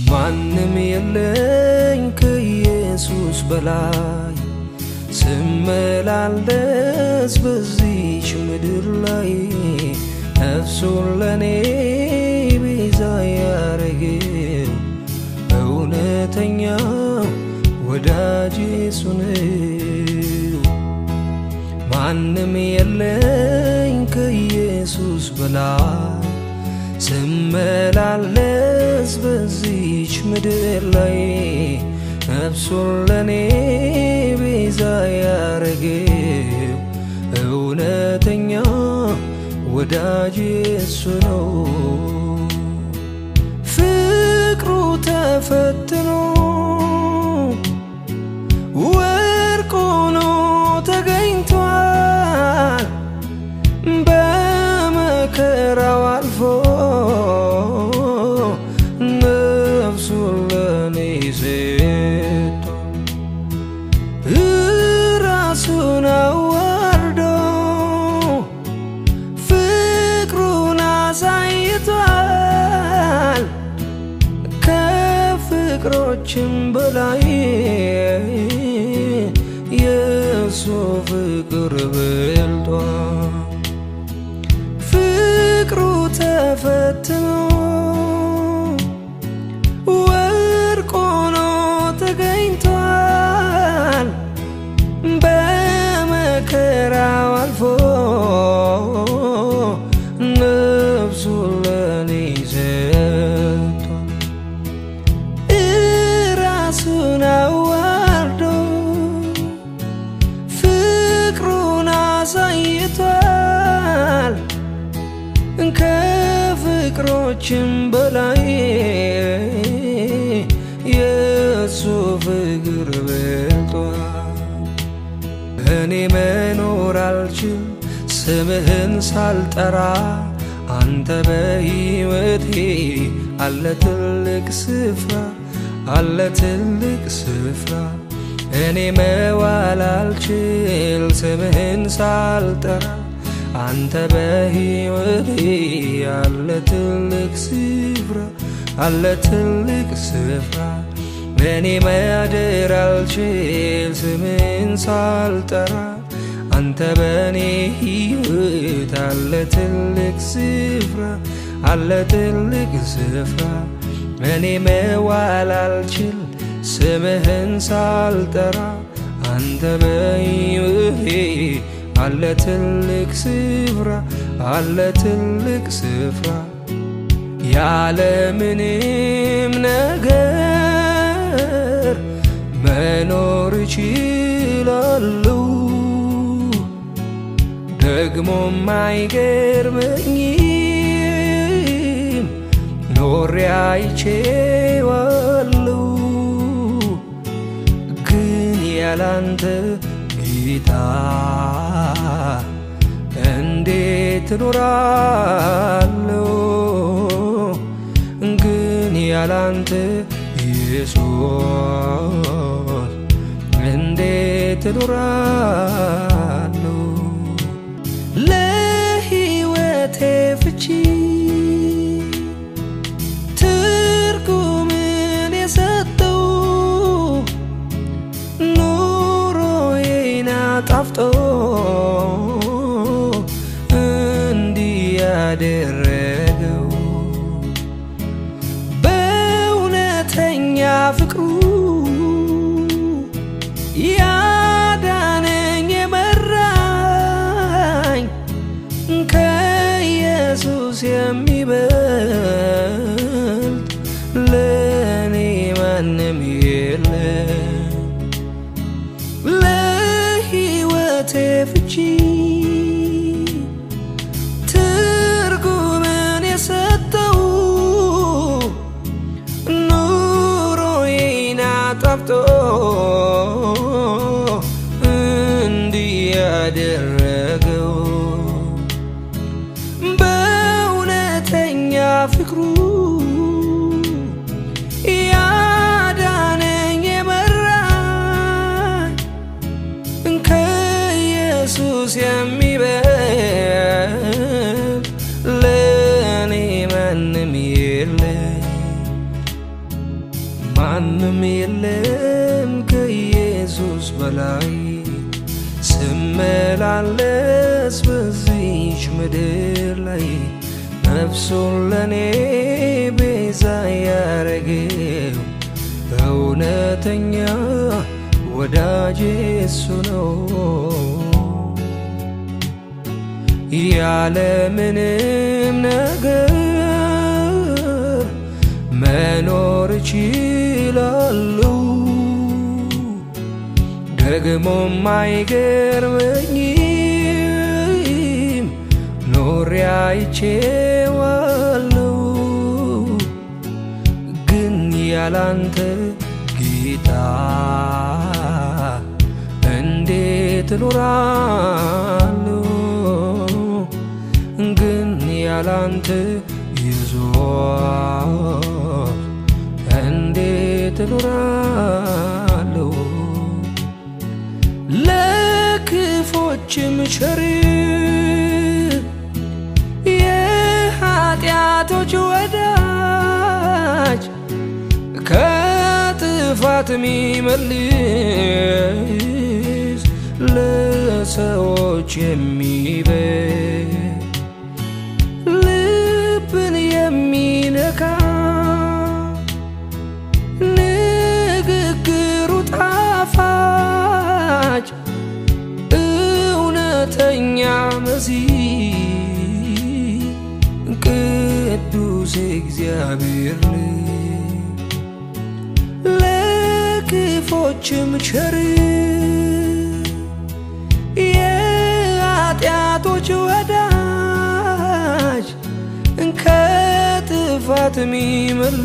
ማንም የለኝ ከኢየሱስ በላይ ስመላለስ በዚች ምድር ላይ ነፍሱን ለኔ ቤዛ ያረገው እውነተኛ ወዳጅ እሱ ነው። ማንም የለኝ ከኢየሱስ በላይ ስመላለስ በዚች ምድር ላይ ነፍሱን ለኔ ቤዛ ያረገው እውነተኛ ወዳጅ እሱ ነው። ፍቅሩ ተፈትኖ ወርቅ ሆኖ ተገኝቷል። በመከራው አልፎ ነፍሱን ለኔ ሰጥቶ ራሱን አዋርዶ ፍቅሩን አሳይቷል። ከፍቅሮችም በላይ የእሱ ፍቅር በልጧል። ፍቅሩ ተፈትኖ ወርቅ ሆኖ ተገኝቷል። በመከራው አልፎ ነፍሱን ለኔ ሰጥቷል። ራሱን አዋርዶ ፍቅሩን አሳይቷል። ከፍቅሮችም በላይ የእሱ ፍቅር በልጧል። እኔ መኖር አልችል ስምህን ሳልጠራ አንተ በሕይወቴ አለ ትልቅ ስፍራ አለ ትልቅ ስፍራ። እኔ መዋል አልችል ስምህን ሳልጠራ አንተ በሕይወቴ አለ ትልቅ ስፍራ አለ ትልቅ ስፍራ። እኔ ማደር አልችል ስምህን ሳልጠራ አንተ በእኔ ሕይወት አለ ትልቅ ስፍራ አለ ትልቅ ስፍራ። እኔ መዋል አልችል ስምህን ሳልጠራ አንተ በሕይወቴ አለ ትልቅ ስፍራ አለ ትልቅ ስፍራ። ያለምንም ነገር መኖር እችላለሁ፣ ደግሞም አይገርመኝም ኖሬ አይቼዋለሁ። ግን ያላንተ ጌታ እንዴት እኖራለሁ? ግን ያላንተ ኢየሱስ እንዴት እኖራለሁ? ለሕይወቴ ፍቺ ትርጉምን የሰጠው ኑሮዬን አጣፍጦ እንዲህ ያደረገው በእውነተኛ ፍቅሩ ያዳነኝ የመራኝ ከኢየሱስ የሚበልጥ ለእኔ ማንም የለም። ለሕይወቴ ፍቺ ትርጉምን የሰጠው ኑሮዬን አጣፍጦ ማንም የለም ከኢየሱስ በላይ። ስመላለስ በዚች ምድር ላይ ነፍሱን ለኔ ቤዛ ያረገው እውነተኛ ወዳጄ እሱ ነው። ያለምንም ነገር መኖር እችላለሁ፣ ደግሞም አይገርመኝም ኖሬ አይቼዋለሁ። ግን ያላንተ ጌታ እንዴት እኖራለሁ? ግን ያላንተ ኢየሱስ እንዴት እኖራለሁ? ለክፎችም ቸር የኃጢአቶች ወዳጅ ከጥፋት የሚመልስ ለሰዎች የሚበጅ ልብን የሚነካ ንግግሩ ጣፋጭ እውነተኛ መሲህ ቅዱስ እግዚአብሔር ልጅ። ለክፎችም ቸር የኃጢአቶች ወዳጅ ከጥፋት የሚመልስ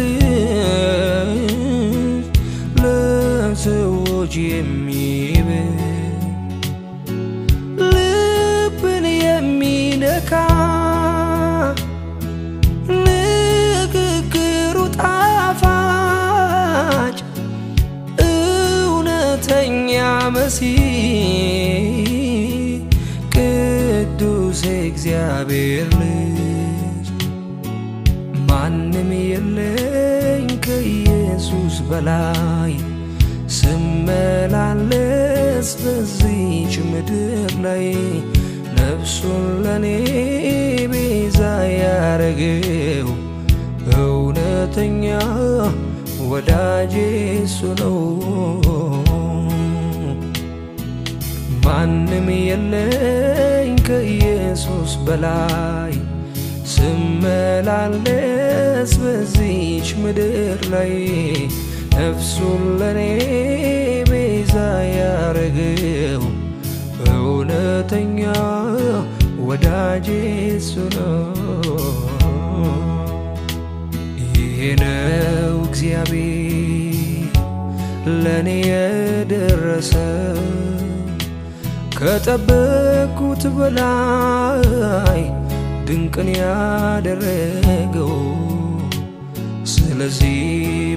ለሰዎች የሚበጅ ልብን የሚነካ ንግግሩ ጣፋጭ እውነተኛ መሲህ ቅዱስ እግዚአብሔር ልጅ። ማንም የለኝ ከኢየሱስ በላይ ስመላለስ በዚች ምድር ላይ ነፍሱን ለኔ ቤዛ ያረገው እውነተኛ ወዳጄ እሱ ነው። ማንም የለኝ ከኢየሱስ በላይ ስመላለስ በዚች ምድር ላይ ነፍሱን ለኔ ቤዛ ያረገው እውነተኛ ወዳጄ እሱ ነው። ይሄ ነው እግዚአብሔር ለኔ የደረሰው፣ ከጠበቅኩት በላይ ድንቅን ያደረገው። ስለዚህ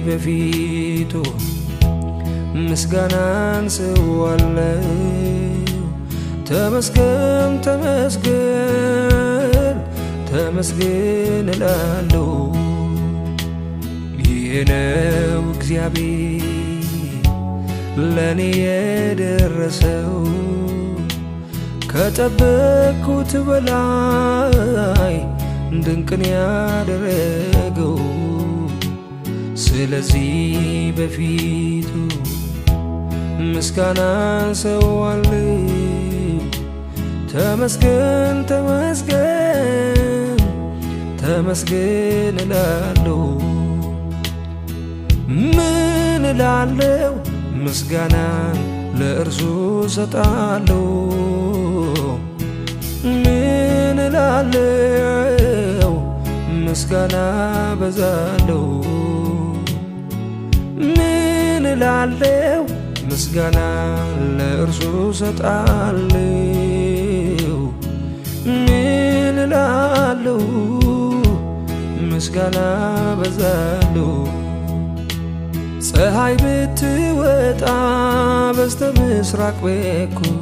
በፊቱ ምስጋናን ሰዋለሁ። ተመስገን ተመስገን ተመስገን እላለሁ። ይህ ነው እግዚአብሔር ለእኔ የደረሰው፣ ከጠበቅኩት በላይ ድንቅን ያደረገው። ስለዚህ በፊቱ ምስጋናን ሰዋለሁ። ተመስገን ተመስገን ተመስገን እላለሁ። ምን እላለሁ? ምስጋናን ለእርሱ ሰጣለሁ። ምን እላለሁ? ምስጋና በዛለሁ። ምን እላለሁ? ምስጋና ለእርሱ ሰጣለሁ። ምን እላለሁ? ምስጋና በዛለሁ። ፀሐይ ብትወጣ በስተ ምስራቅ በኩል፣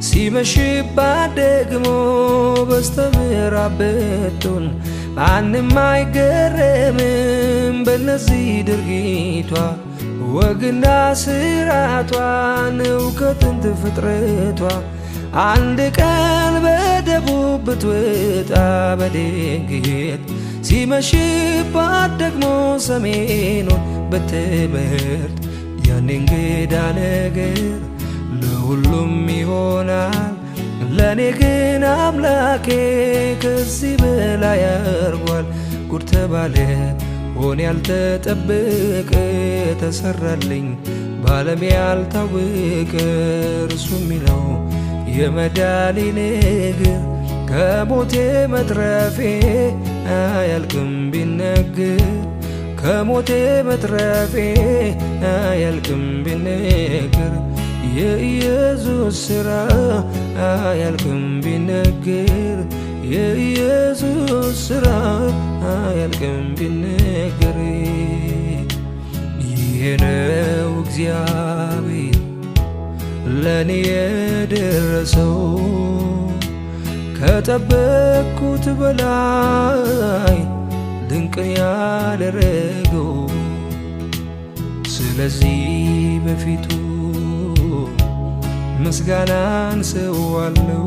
ሲመሽባት ደግሞ በስተ ምዕራብ ብትሆን፣ ማንም አይገረምም በነዚህ ድርጊቷ። ወግና ስርዓቷን ከጥንት ፍጥረቷ። አንድ ቀን በደቡብ ብትወጣ በድንገት፣ ሲመሽባት ደግሞ ሰሜኑን ብትመርጥ፣ ያን እንግዳ ነገር ለሁሉም ይሆናል። ለእኔ ግን አምላኬ ከዚህ በላይ አርጓል። ጉድ ተባለ፣ ሆነ ያልተጠበቀ፣ ተሰራልኝ በዓለም ያልታወቀ። እርሱ የሚለው የመዳኔ ነገር፣ ከሞቴ መትረፌ አያልቅም ቢነገር፣ ከሞቴ መትረፌ አያልቅም ቢነገር፣ የኢየሱስ ሥራ አያልቅም ቢነገር፣ የኢየሱስ ሥራ አያልቅም ቢነገር። ይሄ ነው እግዚአብሔር ለእኔ የደረሰው፣ ከጠበቅኩት በላይ ድንቅን ያደረገው። ስለዚህ በፊቱ ምስጋናን ሰዋለው።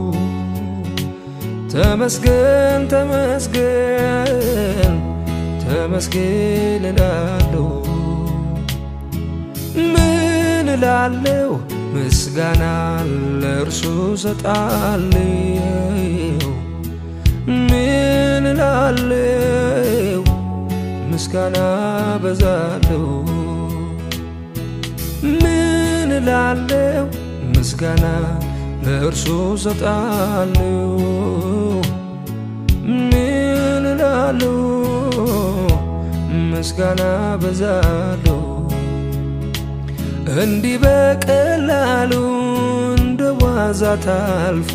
ተመስገን ተመስገን ተመስገን እላለሁ። ምን እላለሁ? ምስጋና ለእርሱ ሰጣለሁ። ምን እላለሁ? ምስጋና በዛለሁ። ምን እላለሁ? ምስጋና ለእርሱ ሰጣለሁ። ምን እላለሁ? ምስጋና በዛለሁ። እንዲህ በቀላሉ እንደ ዋዛ ታልፎ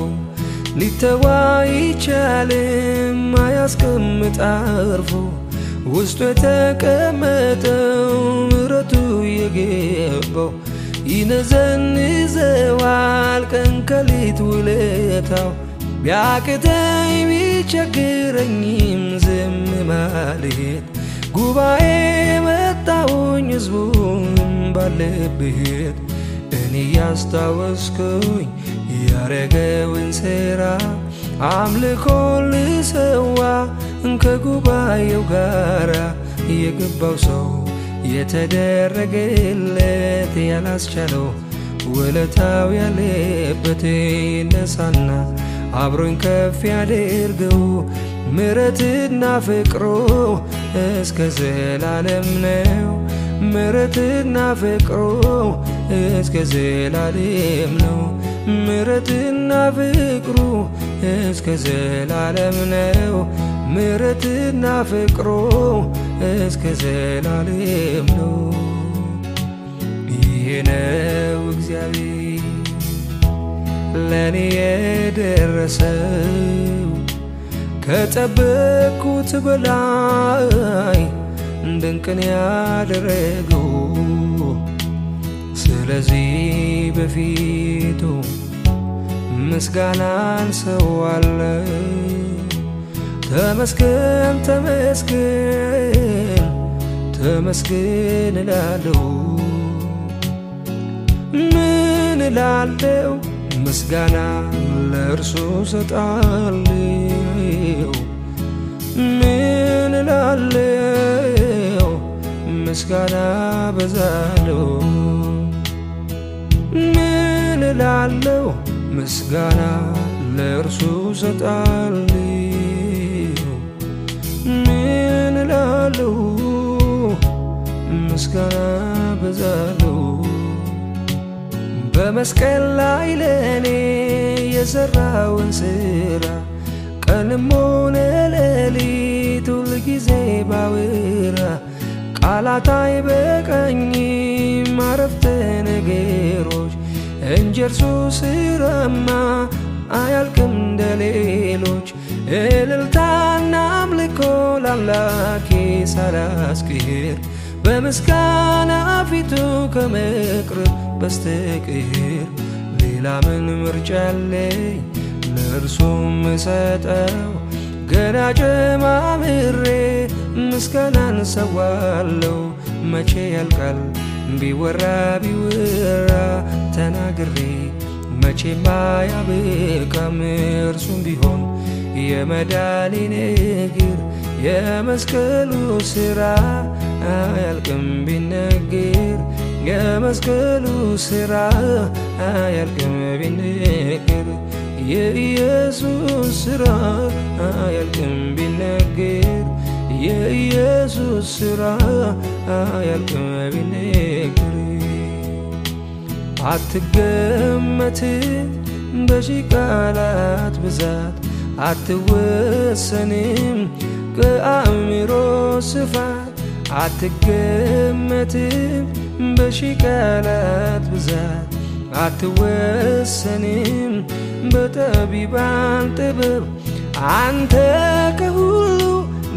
ሊተዋ አይቻልም፣ አያስቀምጥ አርፎ። ውስጡ የተቀመጠው ምሕረቱ የገባው ይነዘንዘዋል ቀን ከሌት ውለታው። ቢያቅተኝ ቢቸግረኝም ዝም ማለት፣ ጉባኤ መጣሁኝ ሕዝቡን ባለበት። እኔ ያስታወስኩኝ ያረገውን ሥራ፣ አምልኮ ልሰዋ ከጉባኤው ጋራ። የገባው ሰው የተደረገለት፣ ያላስቻለው ውለታው ያለበት፣ ይነሳና አብሮኝ ከፍ ያድርገው። ምሕረትና ፍቅሩ እስከ ዘላለም ነው። ምሕረትና ፍቅሩ እስከ ዘላለም ነው። ምሕረትና ፍቅሩ እስከ ዘላለም ነው። ምሕረትና ፍቅሩ እስከ ዘላለም ነው። ይሄ ነው እግዚአብሔር ለእኔ የደረሰው፣ ከጠበቅኩት በላይ ድንቅን ያደረገው። ስለዚህ በፊቱ ምስጋናን ሰዋለሁ። ተመስገን ተመስገን ተመስገን እላለሁ። ምን እላለሁ? ምስጋና ለእርሱ ሰጣለሁ። ምን እላለሁ? ምስጋና በዛለሁ። ምን እላለሁ? ምስጋና ለእርሱ ሰጣለሁ። ምን እላለሁ? ምስጋና በዛለሁ። በመስቀል ላይ ለእኔ የሠራውን ሥራ ቀንም ሆነ ሌሊት ሁል ጊዜ ባወራ፣ ቃላት አይበቃኝም አረፍተ ነገሮች፣ እንጂ እርሱ ስራማ አያልቅም እንደሌሎች። እልልታና አምልኮ ለአምላኬ ሳላስቀር፣ በምስጋና ፊቱ ከመቅረብ በስተቀር ሌላ ምን ምርጫ አለኝ? ለእርሱ ምሰጠው ገና ጨማምሬ ምስጋናን ሰዋለው። መቼ ያልቃል ቢወራ ቢወራ ተናግሬ መቼም አያበቃም። እርሱም ቢሆን የመዳኔ ነገር የመስቀሉ ስራ አያልቅም ቢነገር፣ የመስቀሉ ስራ አያልቅም ቢነገር፣ የኢየሱስ ስራ አያልቅም ቢነገር፣ የኢየሱስ ስራ አያልቅም ቢነገር። አትገመትም በሺህ ቃላት ብዛት፣ አትወሰንም ከአእምሮ ስፋት። አትገመትም በሺህ ቃላት ብዛት፣ አትወሰንም በጠቢባን ጥበብ። አንተ ከሁሉ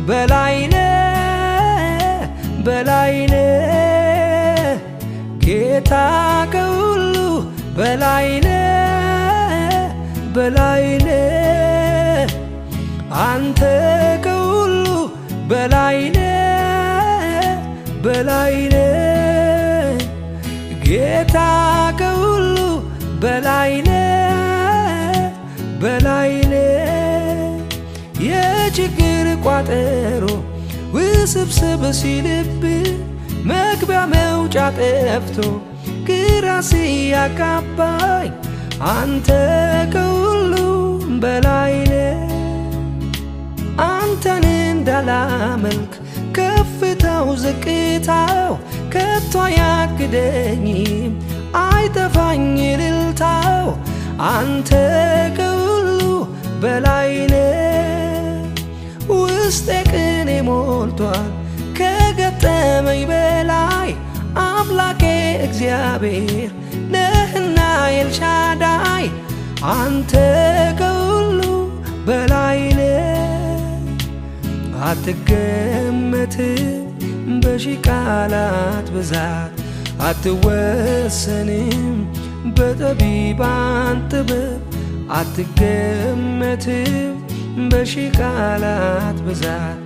በላይ ነህ፣ በላይ ነህ፣ ጌታ ከሁሉ በላይ ነህ፣ በላይ ነህ። አንተ ከሁሉ በላይ ነህ፣ በላይ ነህ፣ ጌታ ከሁሉ በላይ ነህ፣ በላይ ነህ። የችግር ቋጠሮ ውስብስብ ሲልብ፣ መግቢያ መውጫ ጠፍቶ ግራ ሲያጋባኝ፣ አንተ ከሁሉ በላይ ነህ። አንተን እንዳላመልክ ከፍታው ዝቅታው ከቶ አያግደኝም፣ አይጠፋኝ እልልታው። አንተ ከሁሉ በላይ ነህ። ውስጤ ቅኔ ሞልቷል ከገጠመኝ በላይ፣ አምላኬ እግዚአብሔር ነህና ኤልሻዳይ። አንተ ከሁሉ በላይ ነህ። አትገመትም በሺህ ቃላት ብዛት፣ አትወሰንም በጠቢባን ጥበብ። አትገመትም በሺህ ቃላት ብዛት፣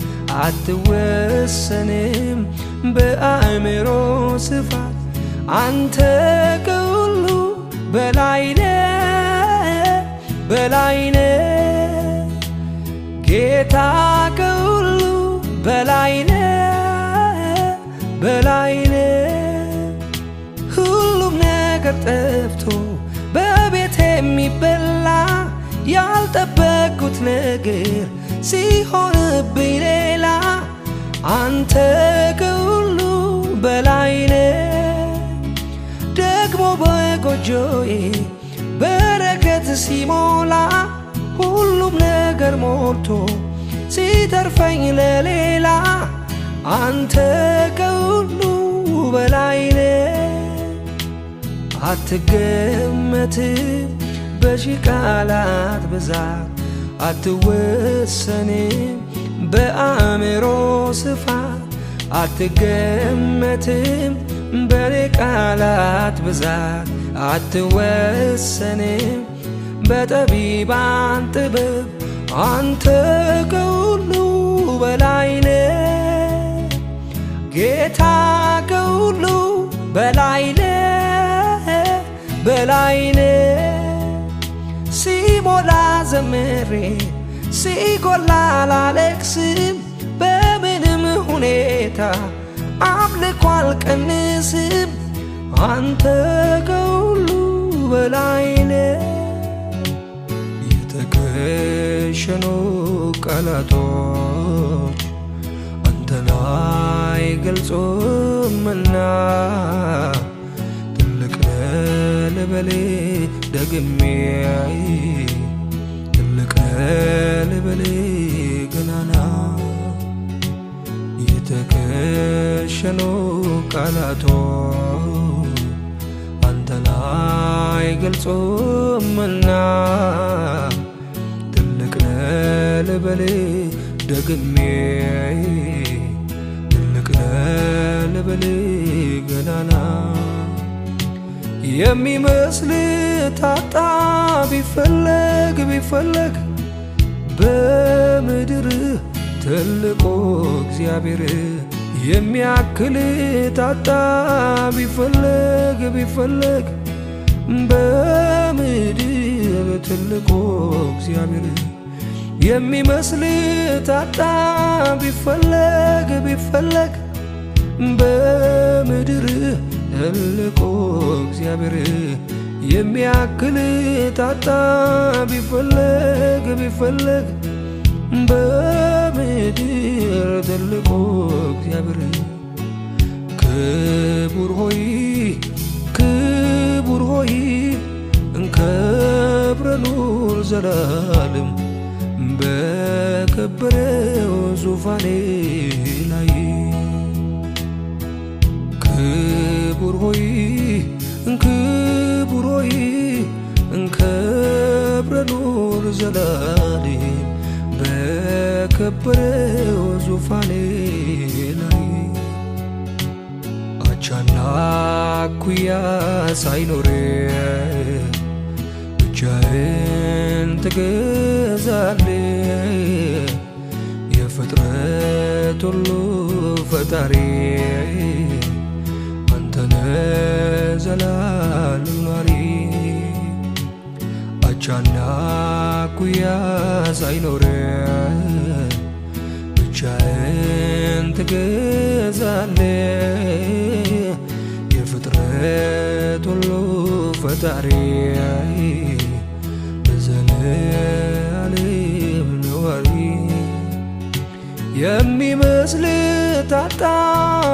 አትወሰንም በአእምሮ ስፋት። አንተ ከሁሉ በላይ ነህ፣ በላይ ነህ፣ ጌታ ከሁሉ በላይ ነህ፣ በላይ ነህ። ሁሉም ነገር ጠፍቶ በቤት የሚበላ፣ ያልጠበቅኩት ነገር ሲሆንብኝ ሌላ፣ አንተ ከሁሉ በላይ ነህ። ደግሞ በጎጆዬ በረከት ሲሞላ፣ ሁሉም ነገር ሞልቶ ሲተርፈኝ ለሌላ፣ አንተ ከሁሉ በላይ ነህ። አትገመትም በሺህ ቃላት ብዛት፣ አትወሰንም በአእምሮ ስፋት። አትገመትም በኔ ቃላት ብዛት፣ አትወሰንም በጠቢባን ጥበብ። አንተ ከሁሉ በላይ ነህ፣ ጌታ ከሁሉ በላይ ነህ፣ በላይ ነህ። ሲሞላ ዘምሬ ሲጎላ አላለቅስም፣ በምንም ሁኔታ አምልኮ አልቀንስም። አንተ ከሁሉ በላይ ነህ። የተከሸኑ ቃላቶች አንተን አይገልጹምና፣ ትልቅ ነህ ልበል ደግሜ፣ ትልቅ ነህ ልበል ገናና። የተከሸኑ ቃላቶች አንተን አይገልጹምና፣ ትልቅ ነህ ልበል ደግሜ፣ ትልቅ ነህ ልበል ገናና። የሚመስል ታጣ ቢፈለግ ቢፈለግ፣ በምድር ትልቁ እግዚአብሔር የሚያክል ታጣ ቢፈለግ ቢፈለግ በምድር ትልቁ እግዚአብሔር የሚመስል ታጣ ቢፈለግ ቢፈለግ በምድር ትልቁ እግዚአብሔር የሚያክል ታጣ ቢፈለግ ቢፈለግ በምድር ትልቁ እግዚአብሔር ክቡር ሆይ ክቡር ሆይ እንከብረ ኑር ዘላለም በከበረው ዙፋኔ ላይ ክቡር ሆይ ክቡር ሆይ እንከብረ ኑር ዘላለም በከበረው ዙፋኔ ላይ አቻና እኩያ ሳይኖር ብቻህን ትገዛለህ የፍጥረት ሁሉ ፈጣሪ አንተ ነህ ዘላለም ኗሪ አቻና እኩያ ሳይኖር ብቻህን ትገዛለህ የፍጥረት ሁሉ ፈጣሪ ለዘላለም ነዋሪ የሚመስል ታጣ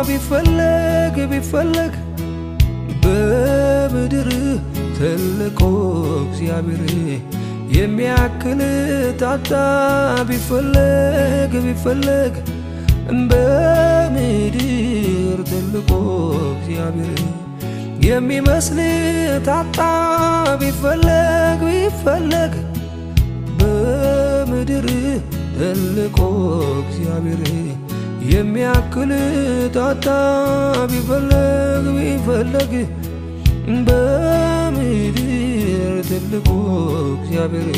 ቢፈለግ ቢፈለግ በምድር ትልቁ እግዚአብሔር የሚያክል ታጣ ቢፈለግ ቢፈለግ በምድር ትልቁ እግዚአብሔር የሚመስል ታጣ ቢፈለግ ቢፈለግ በምድር ትልቁ እግዚአብሔር የሚያክል ታጣ ቢፈለግ ቢፈለግ በምድር ትልቁ እግዚአብሔር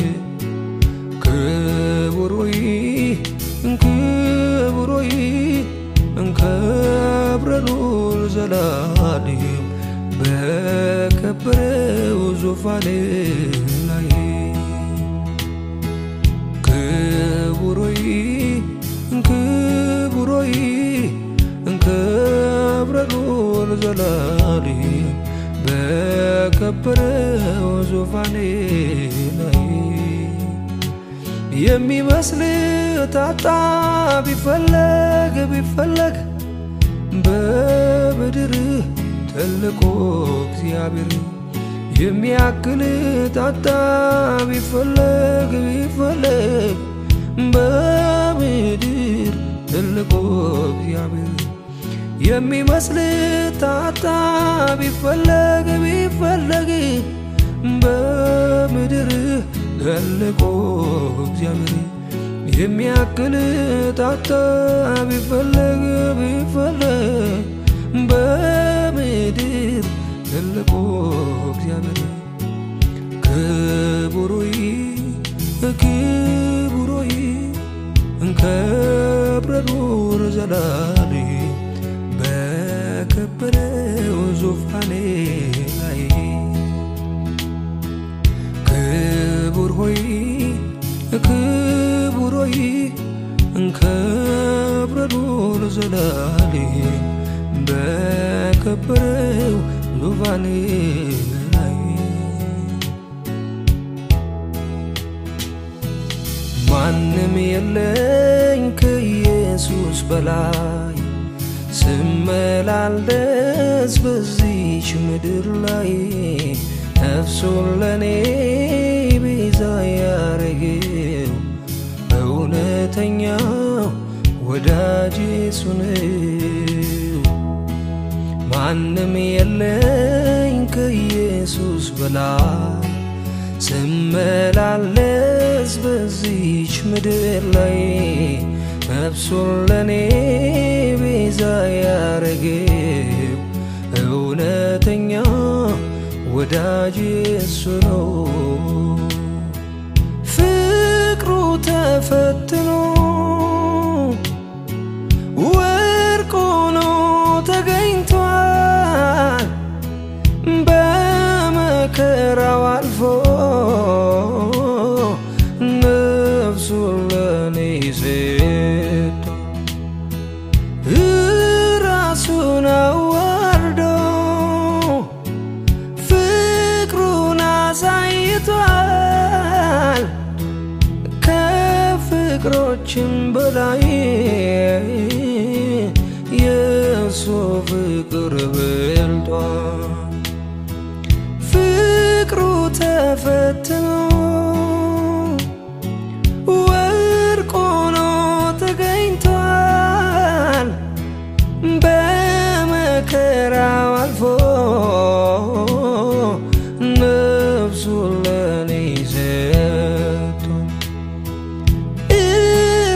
ክቡር ሆይ ክቡር ሆይ እንከብረ ኑር ዘላለም በከበረው ዙፋን ላይ ክቡር ሆይ ክቡር ሆይ እንከብረ ኑር ዘላለም በከበረው ዙፋን ላይ የሚመስል ታጣ ቢፈለግ ቢፈለግ በምድር ትልቁ እግዚአብሔር የሚያክል ታጣ ቢፈለግ ቢፈለግ በምድር ትልቁ እግዚአብሔር የሚመስል ታጣ ቢፈለግ ቢፈለግ በምድር ትልቁ እግዚአብሔር የሚያክል ታጣ ቢፈለግ ቢፈለግ በምድር ትልቁ እግዚአብሔር ክቡር ሆይ ክቡር ሆይ እንከብረ ኑር ዘላለም በከበረው ዙፋኔ ላይ ክቡር ሆይ ክቡር ሆይ እንከብረ ኑር ዘላለም በከበረው ዙፋኔ ላይ ማንም የለኝ ከኢየሱስ በላይ ስመላለስ በዚች ምድር ላይ ነፍሱን ለኔ ቤዛ ያረገው እውነተኛው ወዳጅ እሱ ነው። ማንም የለኝ ከኢየሱስ በላይ ስመላለስ በዚች ምድር ላይ ነፍሱን ለኔ ቤዛ ያረገው እውነተኛ ወዳጅ እሱ ነው። ፍቅሩ ተፈትኖ ወርቅ ሆኖ ተገኝቷል። በመከራው አልፎ ነፍሱን ለኔ ሰጥቶ ራሱን አዋርዶ ፍቅሩን አሳይቷል። ከፍቅሮችም በላይ የእሱ ፍቅር በልጧል። ፍቅሩ ተፈትኖ ወርቅ ሆኖ ተገኝቷል። በመከራው አልፎ ነፍሱን ለኔ ሰጥቶ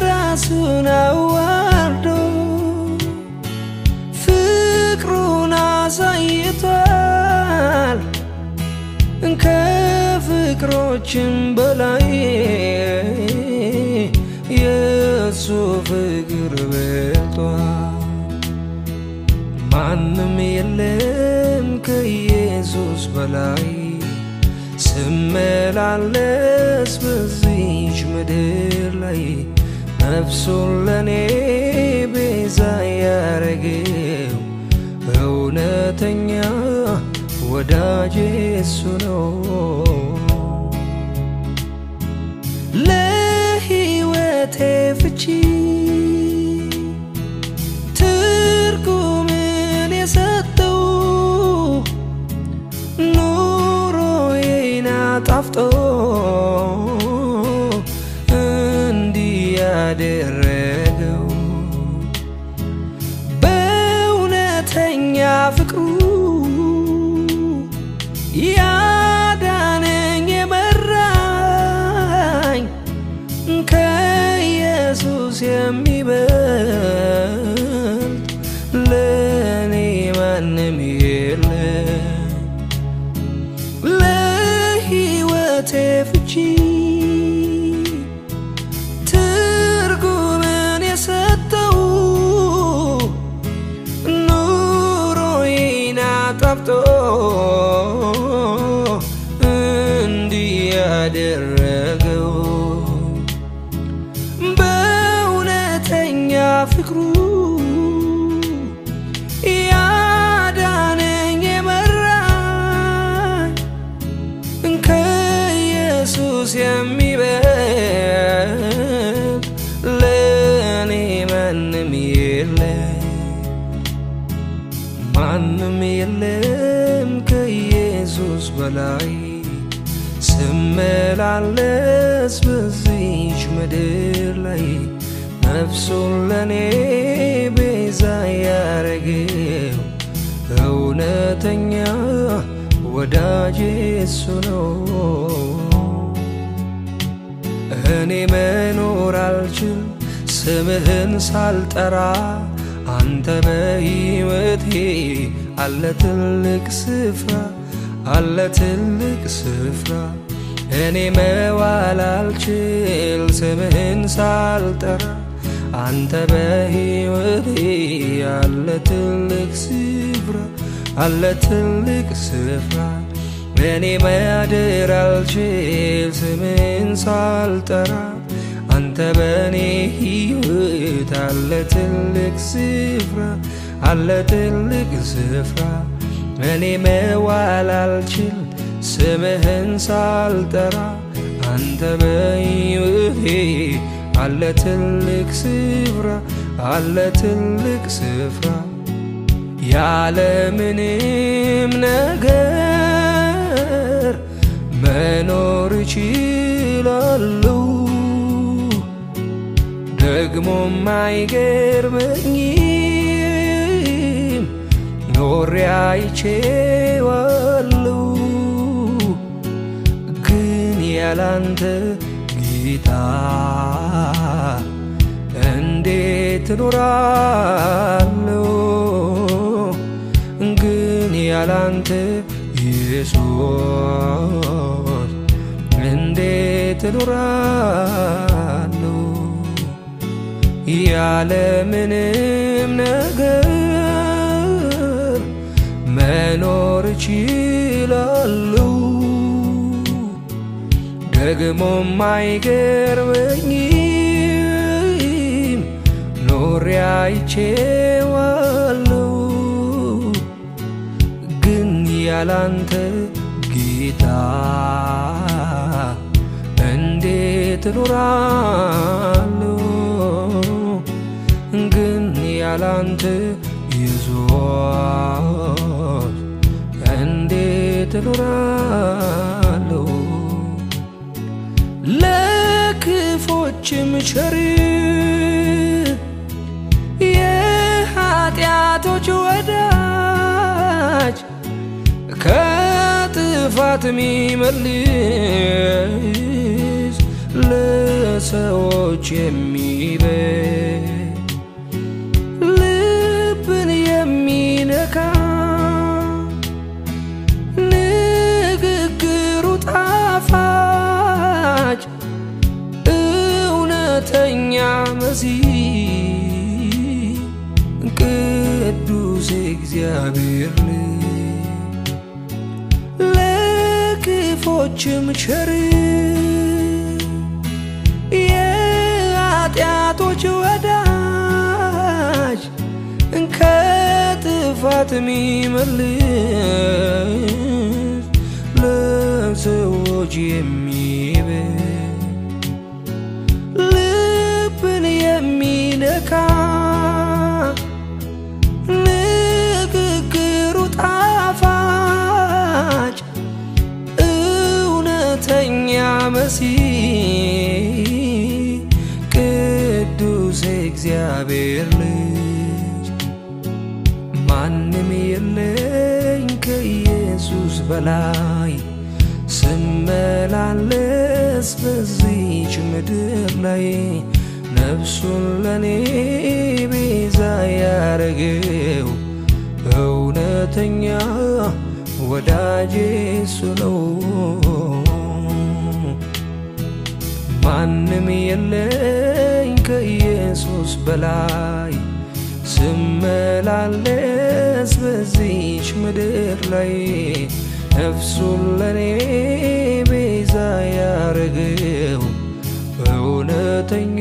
ራሱን አዋርዶ ፍቅሩን አሳይቷል። ከፍቅሮችም በላይ የእሱ ፍቅር በልጧል። ማንም የለም ከኢየሱስ በላይ ስመላለስ በዚች ምድር ላይ ነፍሱን ለኔ ቤዛ ያረገው እውነተኛ ወዳጄ እሱ ነው። ለሕይወቴ ፍቺ ትርጉምን የሰጠው ኑሮዬን አጣፍጦ እንዲህ ያደረገው በእውነተኛ ፍቅሩ ያዳነኝ የመራኝ ከኢየሱስ የሚበልጥ ለእኔ ማንም የለም። ለሕይወቴ ፍቺ ትርጉምን የሰጠው ኑሮዬን አጣፍጦ እንዲህ ያደረገው በእውነተኛ ፍቅሩ ያዳነኝ የመራኝ ከኢየሱስ የሚበልጥ ለእኔ ማንም የለም። ማንም የለም ከኢየሱስ በላይ ስመላለስ በዚች ምድር ላይ ነፍሱን ለኔ ቤዛ ያረገው እውነተኛ ወዳጄ እሱ ነው። እኔ መኖር አልችል ስምህን ሳልጠራ፣ አንተ በሕይወቴ አለ ትልቅ ስፍራ፣ አለ ትልቅ ስፍራ። እኔ መዋል አልችል ስምህን ሳልጠራ፣ አንተ በሕይወቴ አለ ትልቅ ስፍራ፣ አለ ትልቅ ስፍራ። እኔ ማደር አልችል ስምህን ሳልጠራ፣ አንተ በእኔ ሕይወት አለ ትልቅ ስፍራ፣ አለ ትልቅ ስፍራ። እኔ መዋል አልችል ስምህን ሳልጠራ፣ አንተ በሕይወቴ አለ ትልቅ ስፍራ፣ አለ ትልቅ ስፍራ። ያለምንም ነገር መኖር እችላለሁ፣ ደግሞም አይገርመኝም ኖሬ አይቼዋለሁ። ግን ያላንተ ጌታ እንዴት እኖራለሁ? ግን ያላንተ ኢየሱስ እንዴት እኖራለሁ? ያለ ምንም ነገር መኖር እችላለሁ። ደግሞም አይገርመኝም ኖሬ አይቼዋለሁ። ግን ያላንተ ጌታ እንዴት እኖራለሁ? ግን ያላንተ ኢየሱስ እንዴት እኖራለሁ? ለክፎችም ቸር የኃጢአቶች ወዳጅ ከጥፋት የሚመልስ ለሰዎች የሚበጅ ልብን የሚነካ ንግግሩ ጣፋጭ እውነተኛ መሲህ ቅዱስ እግዚአብሔር ልጅ ለክፎችም ቸር የኃጢአቶች ወዳጅ ከጥፋት የሚመልስ ለሰዎች የሚበጅ ልብን የሚነካ ንግግሩ ጣፋጭ እውነተኛ መሲህ ቅዱስ እግዚአብሔር ልጅ። ማንም የለኝ ከኢየሱስ በላይ ስመላለስ በዚች ምድር ላይ ነፍሱን ለኔ ቤዛ ያረገው እውነተኛ ወዳጄ እሱ ነው። ማንም የለኝ ከኢየሱስ በላይ ስመላለስ በዚች ምድር ላይ ነፍሱን ለኔ ቤዛ ያረገው እውነተኛ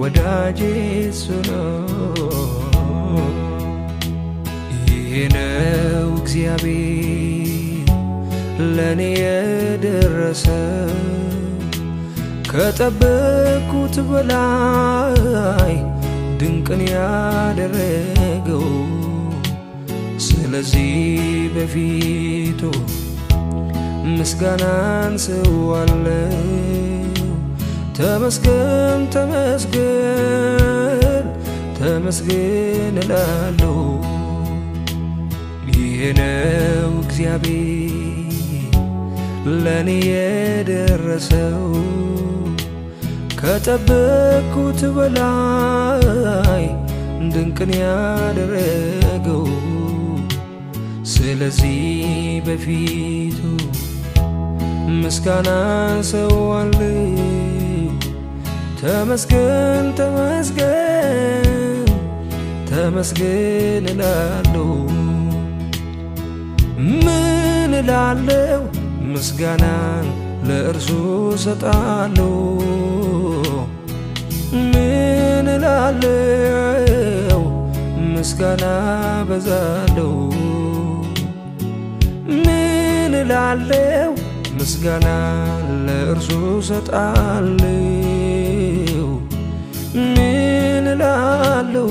ወዳጄ እሱ ነው። ይህ ነው እግዚአብሔር ለእኔ የደረሰው ከጠበቅኩት በላይ ድንቅን ያደረገው። ስለዚህ በፊቱ ምስጋናን ሰዋለሁ። ተመስገን ተመስገን ተመስገን እላለሁ። ይህ ነው እግዚአብሔር ለእኔ የደረሰው ከጠበቅኩት በላይ ድንቅን ያደረገው። ስለዚህ በፊቱ ምስጋና ሰዋለሁ። ተመስገን ተመስገን ተመስገን እላለሁ። ምን እላለሁ? ምስጋናን ለእርሱ ሰጣለሁ። ምን እላለሁ? ምስጋና በዛለሁ። ምን እላለሁ? ምስጋና ለእርሱ ሰጣለሁ። ምን እላለሁ?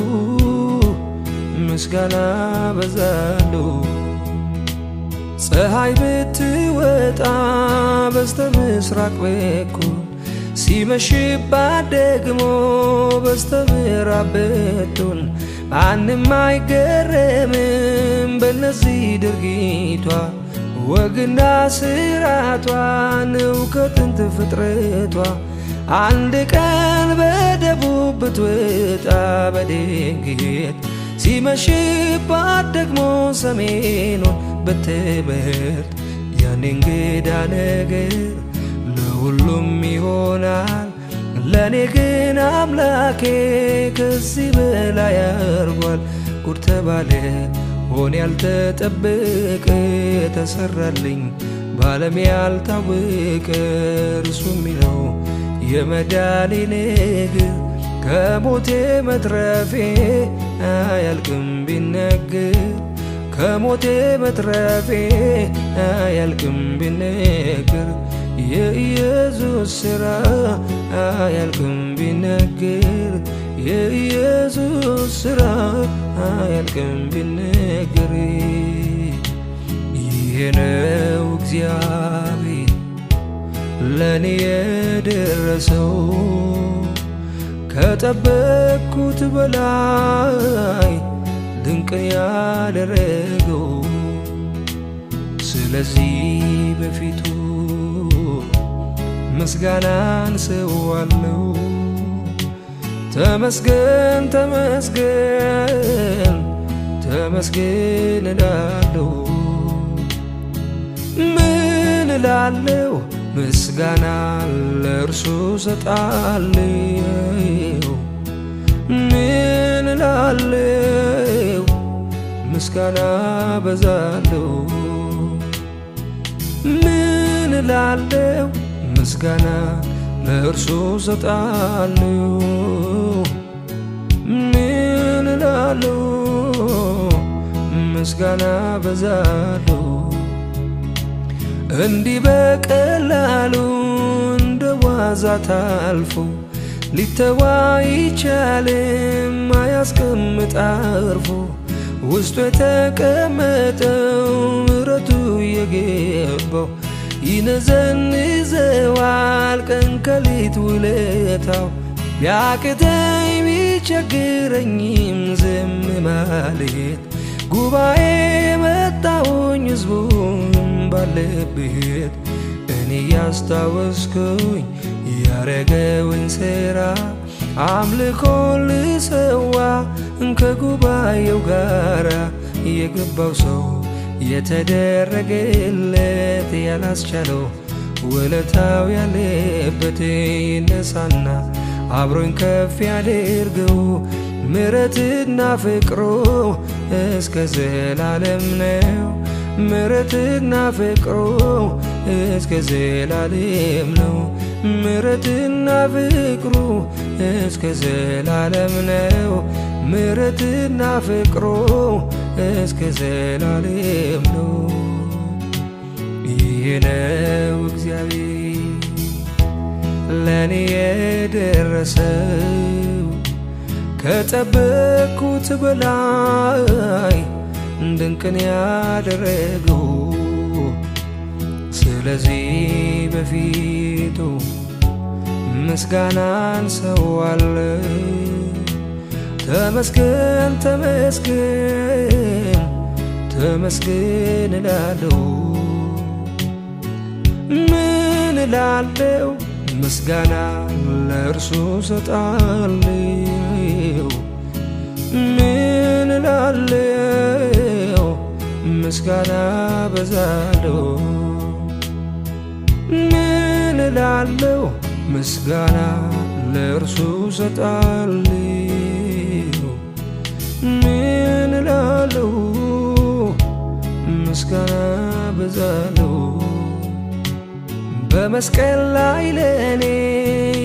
ምስጋና በዛለሁ። ፀሐይ ብትወጣ በስተ ምስራቅ በኩል ሲመሽባት ደግሞ በስተ ምዕራብ ብትሆን ማንም አይገረምም በእነዚህ ድርጊቷ ወግና ስርዓቷ ነው ከጥንት ፍጥረቷ። አንድ ቀን በደቡብ ብትወጣ በድንገት ሲመሽባት ደግሞ ሰሜኑን ብትመርጥ ያን እንግዳ ነገር ለሁሉም ይሆናል። ለኔ ግን አምላኬ ከዚህ በላይ አርጓል። ጉድ ተባለ ሆነ ያልተጠበቀ ተሰራልኝ ባለም ያልታወቀ። እርሱ የሚለው የመዳኔ ነገር ከሞቴ መትረፌ አያልቅም ቢነገር፣ ከሞቴ መትረፌ አያልቅም ቢነገር። የኢየሱስ ሥራ አያልቅም ቢነገር፣ የኢየሱስ ሥራ አያልቅም ቢነገር። ይሄ ነው እግዚአብሔር ለኔ የደረሰው፣ ከጠበቅኩት በላይ ድንቅ ያደረገው። ስለዚህ በፊቱ ምስጋናን ሰዋለው። ተመስገን ተመስገን ተመስገን እላለሁ። ምን እላለሁ? ምስጋና ለእርሱ ሰጣለሁ። ምን እላለሁ? ምስጋና በዛለሁ። ምን እላለሁ? ምስጋና ለእርሱ ሰጣለሁ። ምን እላለሁ? ምስጋና በዛለሁ። እንዲህ በቀላሉ እንደ ዋዛ ታልፎ ሊተዋ አይቻልም አያስቀምጥ አርፎ። ውስጡ የተቀመጠው ምሕረቱ የገባው ይነዘንዘዋል ቀን ከሌት ውለታው። ቢያቅተኝ ቢቸግረኝም ዝም ማለት ጉባኤ መጣሁኝ ሕዝቡም ባለበት፣ እኔ ያስታወስኩኝ ያረገውን ሥራ አምልኮ ልሰዋ ከጉባኤው ጋራ። የገባው ሰው የተደረገለት ያላስቻለው ውለታው ያለበት ይነሳና አብሮኝ ከፍ ያድርገው። ምሕረትና ፍቅሩ እስከ ዘላለም ነው። ምሕረትና ፍቅሩ እስከ ዘላለም ነው። ምሕረትና ፍቅሩ እስከ ዘላለም ነው። ምሕረትና ፍቅሩ እስከ ዘላለም ነው። ይሄ ነው እግዚአብሔር ለኔ የደረሰው፣ ከጠበቅኩት በላይ ድንቅን ያደረገው። ስለዚህ በፊቱ ምስጋናን ሰዋለሁ። ተመስገን ተመስገን ተመስገን እላለሁ። ምን እላለሁ? ምስጋና ለእርሱ ሰጣለሁ። ምን እላለሁ? ምስጋና በዛለሁ። ምን እላለሁ? ምስጋና ለእርሱ ሰጣለሁ። ምን እላለሁ? ምስጋና በዛለሁ። በመስቀል ላይ ለእኔ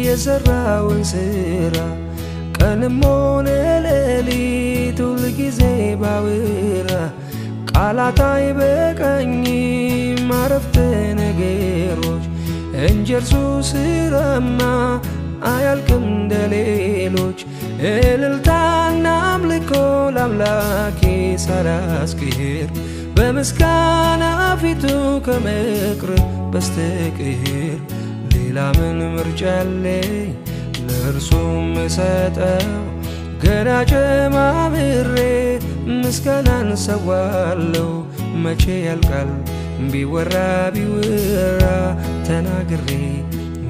የሰራውን ስራ ቀንም ሆነ ሌሊት ሁል ጊዜ ባወራ ቃላት አይበቃኝም አረፍተ ነገሮች እንጂ እርሱ ስራማ አያልቅም እንደሌሎች። እልልታና አምልኮ ለአምላኬ ሳላስክር በምስጋና ፊቱ ከመቅረብ በስተቀር ሌላ ምን ምርጫ አለኝ? ለእርሱ ምሰጠው ገና ጨማምሬ ምስጋናን ሰዋለው። መቼ ያልቃል ቢወራ ቢወራ ተናግሬ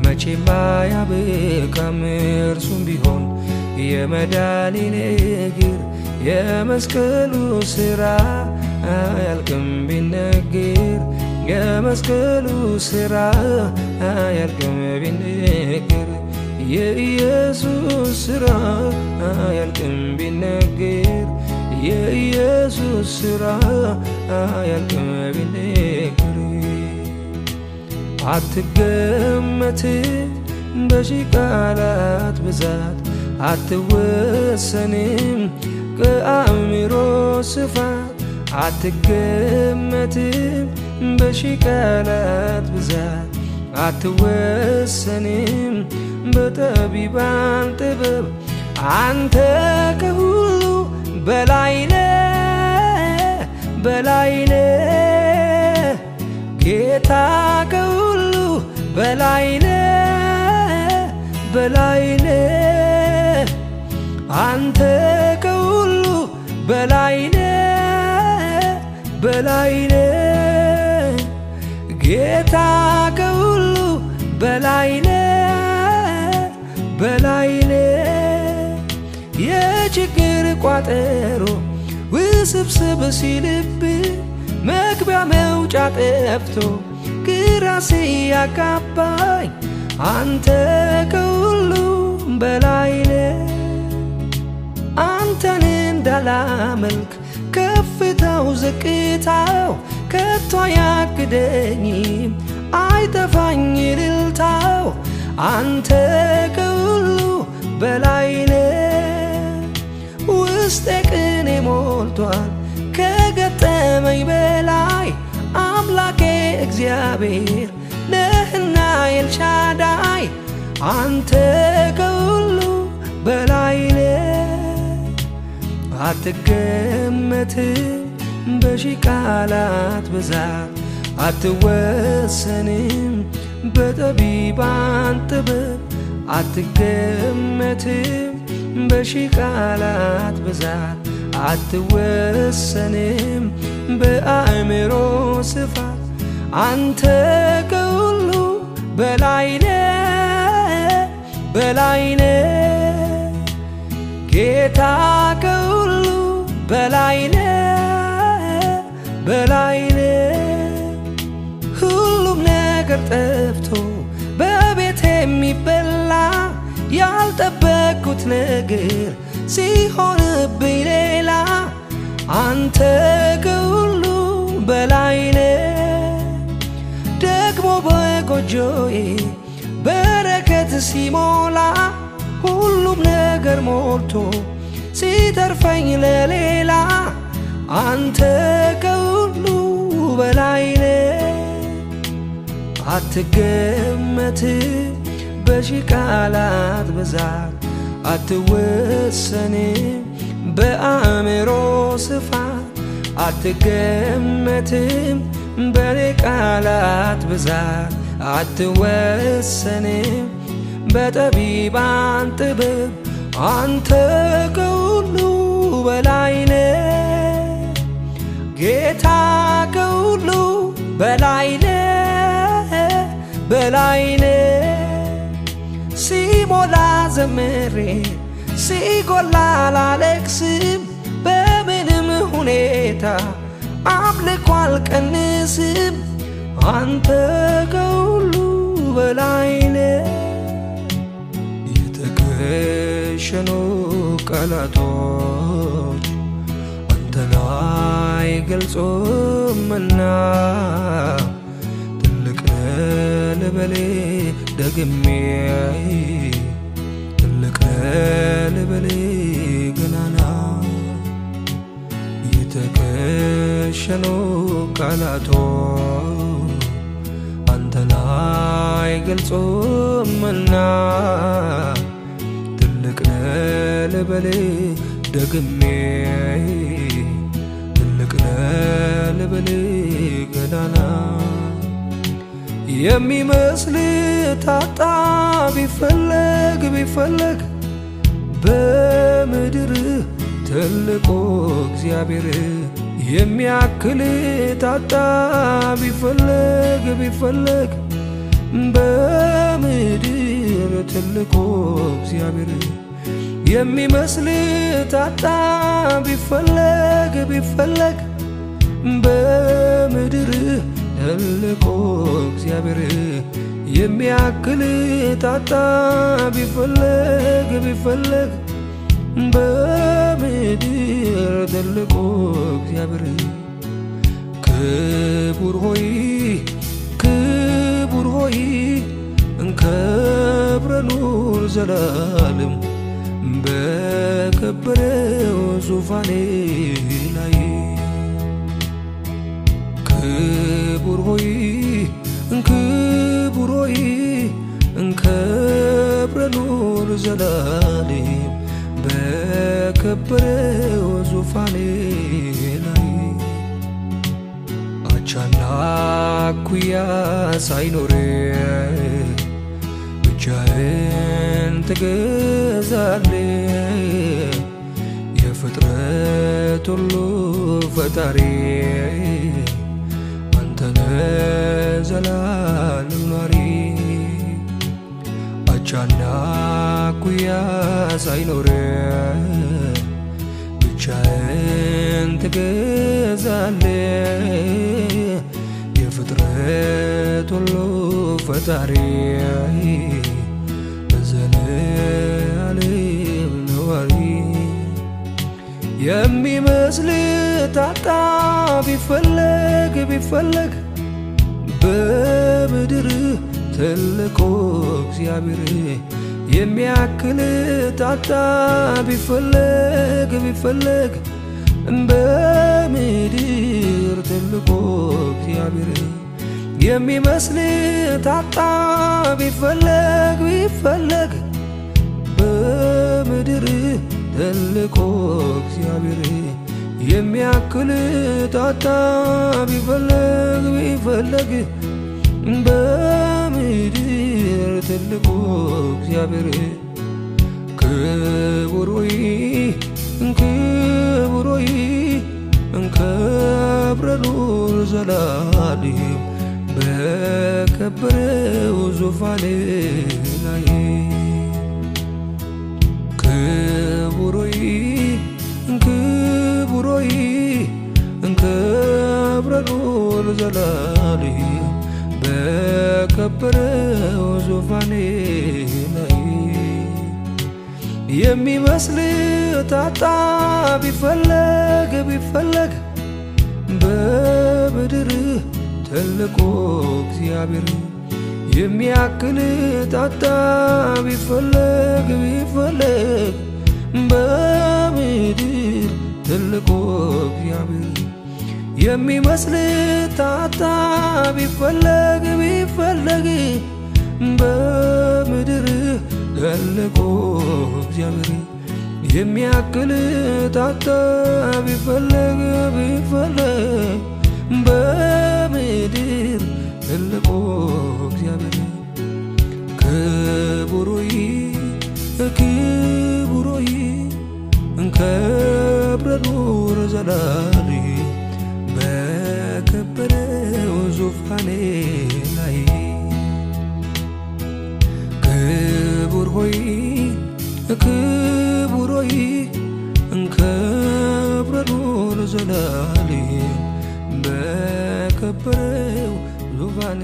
መቼም አያበቃም። እርሱም ቢሆን የመዳኔ ነገር የመስቀሉ ስራ አያልቅም ቢነገር፣ የመስቀሉ ስራ አያልቅም ቢነገር። የኢየሱስ ሥራ አያልቅም ቢነገር፣ የኢየሱስ ሥራ አያልቅም ቢነገር። አትገመትም በሺህ ቃላት ብዛት፣ አትወሰንም ከአእምሮ ስፋት። አትገመትም በሺህ ቃላት ብዛት፣ አትወሰንም በጠቢባን ጥበብ። አንተ ከሁሉ በላይ ነህ፣ በላይ ነህ፣ ጌታ ከሁሉ በላይ ነህ፣ በላይ ነህ። አንተ ከሁሉ በላይ ነህ፣ በላይ ነህ፣ ጌታ ከሁሉ በላይ ነህ፣ በላይ ነህ። የችግር ቋጠሮ ውስብስብ ሲልብ፣ መግቢያ መውጫ ጠፍቶ ግራ ሲያጋባኝ፣ አንተ ከሁሉ በላይ ነህ። አንተን እንዳላመልክ ከፍታው ዝቅታው ከቶ አያግደኝም፣ አይጠፋኝ እልልታው። አንተ ከሁሉ በላይ ነህ። ውስጤ ቅኔ ሞልቷል ከገጠመኝ በላይ፣ አምላኬ እግዚአብሔር ነህና ኤልሻዳይ። አንተ ከሁሉ በላይ ነህ። አትገመትም በሺህ ቃላት ብዛት፣ አትወሰንም በጠቢባን ጥበብ። አትገመትም በሺህ ቃላት ብዛት፣ አትወሰንም በአእምሮ ስፋት። አንተ ከሁሉ በላይ ነህ፣ በላይ ነህ፣ ጌታ ከሁሉ በላይ ነህ፣ በላይ ነህ። ሁሉም ነገር ጠፍቶ በቤት የሚበላ፣ ያልጠበቅኩት ነገር ሲሆንብኝ ሌላ፣ አንተ ከሁሉ በላይ ነህ። ደግሞ በጎጆዬ በረከት ሲሞላ፣ ሁሉም ነገር ሞልቶ ሲተርፈኝ ለሌላ፣ አንተ ከሁሉ በላይ ነህ። አትገመትም በሺህ ቃላት ብዛት፣ አትወሰንም በአእምሮ ስፋት። አትገመትም በኔ ቃላት ብዛት፣ አትወሰንም በጠቢባን ጥበብ። አንተ ከሁሉ በላይ ነህ፣ ጌታ ከሁሉ በላይ ነህ፣ በላይ ነህ። ሲሞላ ዘምሬ ሲጎላ አላለቅስም፣ በምንም ሁኔታ አምልኮ አልቀንስም። አንተ ከሁሉ በላይ ነህ። የተከሸኑ ቃላቶች አንተን አይገልጹምና፣ ትልቅ ነህ ልበል ደግሜ፣ ትልቅ ነህ ልበል ገናና። የተከሸኑ ቃላቶች አንተን አይገልጹምና፣ ትልቅ ነህ ልበል ደግሜ፣ ትልቅ ነህ ልበል ገናና። የሚመስል ታጣ ቢፈለግ ቢፈለግ በምድር፣ ትልቁ እግዚአብሔር። የሚያክል ታጣ ቢፈለግ ቢፈለግ በምድር፣ ትልቁ እግዚአብሔር። የሚመስል ታጣ ቢፈለግ ቢፈለግ በምድር፣ ትልቁ እግዚአብሔር። የሚያክል ታጣ ቢፈለግ ቢፈለግ በምድር ትልቁ እግዚአብሔር። ክቡር ሆይ ክቡር ሆይ እንከብረ ኑር ዘላለም በከበረው ዙፋኔ ላይ። ክቡር ሆይ ክቡር ሆይ እንከብረ ኑር ዘላለም በከበረው ዙፋኔ ላይ። አቻና እኩያ ሳይኖር ብቻህን ትገዛለህ፣ የፍጥረት ሁሉ ፈጣሪ አንተ ነህ ዘላለም ኗሪ። አቻና እኩያ ሳይኖር ብቻህን ትገዛለህ፣ የፍጥረት ሁሉ ፈጣሪ ዘላለም ነዋሪ። የሚመስል ታጣ ቢፈለግ ቢፈለግ በምድር ትልቁ እግዚአብሔር። የሚያክል ታጣ ቢፈለግ ቢፈለግ በምድር ትልቁ እግዚአብሔር። የሚመስል ታጣ ቢፈለግ ቢፈለግ በምድር ትልቁ እግዚአብሔር። የሚያክል ታጣ ቢፈለግ ቢፈለግ በምድር ትልቁ እግዚአብሔር። ክቡር ሆይ ክቡር ሆይ እንከብረ ኑር ዘላለም በከበረው ዙፋኔ ላይ። ክቡር ሆይ ክቡር ሆይ እንከብረ ኑር ዘላለም በከበረው ዙፋኔ ላይ። የሚመስል ታጣ ቢፈለግ ቢፈለግ በምድር ትልቁ እግዚአብሔር። የሚያክል ታጣ ቢፈለግ ቢፈለግ በምድር ትልቁ እግዚአብሔር። የሚመስል ታጣ ቢፈለግ ቢፈለግ በምድር ትልቁ እግዚአብሔር። የሚያክል ታጣ ቢፈለግ ቢፈለግ በምድር ትልቁ እግዚአብሔር። ክቡር ሆይ ክቡር ሆይ እንከብረ ኑር ዘላለም በከበረው ዙፋኔ ላይ። ክቡር ሆይ ክቡር ሆይ እንከብረ ኑር ዘላለም በከበረው ዙፋኔ